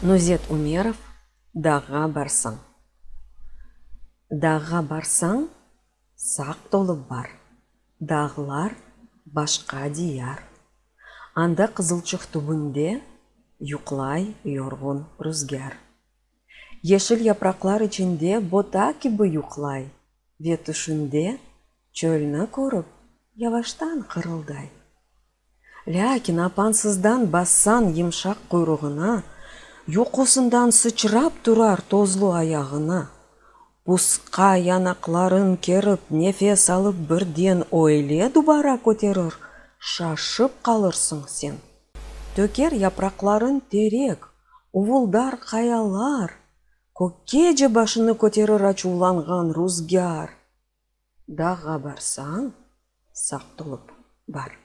Nuzet Ümerov Dağğa barsañ Dağğa barsañ, saqt olıp bar, Dağlar başqa diyar. Anda qızılçıq tübünde Yuqlay yorğun ruzgâr. Yeşil yapraqlar içinde Bota kibi yuqlay Ve tüşünde çölni körip, Yavaştan qırılday. Lâkin apansızdan bassañ yımşaq quyruğına, Yuqusından sıçrap turar tozlu ayağına, Pusqa yanaqların kerip, nefes alıp birden Öyle dubara köterir, şaşıp qalırsıñ sen. Töker yapraqların terek, uvuldar qayalar, Kökkece başını köterir açuvlanğan ruzgâr. Dağğa barsañ, saqt olıp bar.